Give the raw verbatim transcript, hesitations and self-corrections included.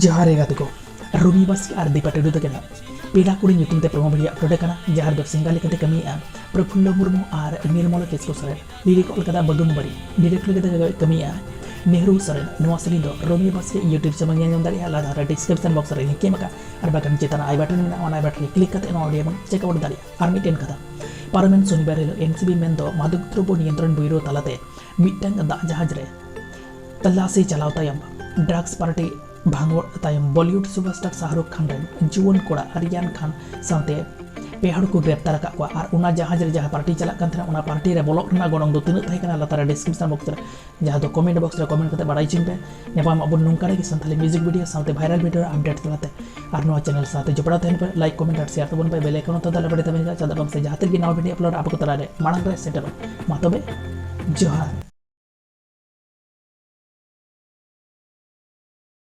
ᱡᱚᱦᱟᱨ ᱜᱮ ᱜᱟᱛᱮ ᱠᱚ, ᱨᱚᱵᱤ ᱵᱟᱥᱠᱮ ᱟᱨ ᱫᱤᱯᱟ ᱴᱩᱰᱩ ᱛᱟᱹᱠᱤᱱᱟᱜ ᱯᱮᱲᱟ ᱠᱩᱲᱤ ᱧᱩᱛᱩᱢ ᱛᱮ promo video upload ᱟᱠᱟᱱᱟ, ᱡᱟᱦᱟᱸ ᱨᱮᱫᱚ ᱥᱤᱝᱜᱟ ᱞᱮᱠᱟᱛᱮ ᱠᱟᱹᱢᱤᱭᱮᱫᱼᱟ ᱯᱨᱚᱯᱷᱩᱞᱞᱚ ᱢᱩᱨᱢᱩ ᱟᱨ ᱱᱤᱨᱢᱚᱞᱟ ᱠᱤᱥᱠᱩ ᱥᱚᱨᱮᱱ᱾ Lyric ᱚᱞ ᱠᱟᱫᱟ ᱵᱟᱹᱜᱩᱱ ᱵᱟᱹᱲᱤ, direct ᱞᱟᱹᱜᱤᱫ ᱮ ᱠᱟᱹᱢᱤᱭᱮᱫᱼᱟ ᱱᱮᱦᱨᱩ ᱥᱚᱨᱮᱱ᱾ ᱱᱚᱣᱟ ᱥᱮᱨᱮᱧ ᱫᱚ ᱨᱚᱵᱤ ᱵᱟᱥᱠᱮ YouTube channel ᱧᱮᱞ ᱧᱟᱢ ᱫᱟᱲᱮᱭᱟᱜᱼᱟ, ᱞᱟᱛᱟᱨ ᱨᱮ description box ᱨᱮ link ᱮᱢ ᱟᱠᱟᱫᱼᱟ, ᱟᱨ ᱵᱟᱠᱷᱟᱱ ᱪᱮᱛᱟᱱ ᱨᱮ I button ᱢᱮᱱᱟᱜᱼᱟ, ᱚᱱᱟ I button ᱨᱮ click ᱠᱟᱛᱮ ᱱᱚᱣᱟ video ᱵᱚᱱ check out ᱫᱟᱲᱮᱭᱟᱜᱼᱟ᱾ ᱟᱨ ᱢᱤᱫᱴᱮᱱ ᱠᱟᱛᱷᱟ, ᱯᱟᱨᱚᱢᱮᱱ ᱥᱚᱱᱤᱵᱟᱨ ᱦᱤᱞᱳᱜ NCB ᱢᱮᱱᱫᱚ ᱢᱟᱫᱚᱠ ᱫᱨᱚᱵᱽᱵᱚ ᱱᱤᱭᱚᱱᱛᱨᱚᱱ ᱵᱭᱩᱨᱳ ᱛᱟᱞᱟᱛᱮ ᱢᱤᱫᱴᱟᱝ ᱫᱟᱜ ᱡᱟᱦᱟᱡᱽ ᱨᱮ ᱛᱚᱞᱟᱥᱤ ᱪᱟᱞᱟᱣ ᱛᱟᱭᱚᱢ drugs party ᱵᱷᱟᱸᱜᱚᱲ ᱛᱟᱭᱚᱢ Bollywood superstar ᱥᱟᱦᱨᱩᱠᱷ ᱠᱷᱟᱱ ᱨᱮᱱ ᱡᱩᱣᱟᱹᱱ ᱠᱚᱲᱟ ᱟᱨᱭᱟᱱ ᱠᱷᱟᱱ ᱥᱟᱶᱛᱮ ᱯᱮ ᱦᱚᱲ ᱠᱚ ᱜᱨᱮᱯᱛᱟᱨ ᱟᱠᱟᱫ ᱠᱚᱣᱟ᱾ ᱟᱨ ᱚᱱᱟ ᱡᱟᱦᱟᱡᱽ ᱨᱮ ᱡᱟᱦᱟᱸ party ᱪᱟᱞᱟᱜ ᱠᱟᱱ ᱛᱟᱦᱮᱱᱟ, ᱚᱱᱟ party ᱨᱮ ᱵᱚᱞᱚᱜ ᱨᱮᱱᱟᱜ ᱜᱚᱱᱚᱝ ᱫᱚ ᱛᱤᱱᱟᱹᱜ ᱛᱟᱦᱮᱸ ᱠᱟᱱᱟ, ᱞᱟᱛᱟᱨ ᱨᱮ description box ᱨᱮ, ᱡᱟᱦᱟᱸ ᱫᱚ comment box ᱨᱮ comment ᱠᱟᱛᱮ ᱵᱟᱲᱟᱭ ᱦᱚᱪᱚᱧ ᱯᱮ᱾ ᱧᱟᱯᱟᱢ ᱟᱵᱚᱱ ᱱᱚᱝᱠᱟ ᱨᱮᱜᱮ ᱥᱟᱱᱛᱟᱲᱤ music video ᱥᱟᱶᱛᱮ viral video update ᱛᱟᱞᱟᱛᱮ᱾ ᱟᱨ ᱱᱚᱣᱟ channel ᱥᱟᱶᱛᱮ ᱡᱚᱯᱲᱟᱣ ᱛᱟᱦᱮᱱ ᱯᱮ, like, comment ᱟᱨ share ᱛᱟᱵᱚᱱ ᱯᱮ, bell icon ᱦᱚᱸ ᱛᱟᱞᱟ ᱵᱟᱲᱟᱭ ᱛᱟᱵᱚᱱ ᱯᱮ, ᱪᱮᱫᱟᱜ ᱵᱟᱝ ᱥᱮ ᱡᱟᱦᱟᱸ ᱛᱤᱨᱮᱜᱮ ᱱᱟᱣᱟ video upload ᱟᱵᱚ ᱠᱚ ᱛᱟᱞᱟᱨᱮ ᱢᱟᱲᱟᱝ ᱨᱮ ᱥᱮᱴᱮᱨᱚᱜ᱾ ᱢᱟ ᱛᱚᱵᱮ, ᱡᱚᱦᱟᱨ᱾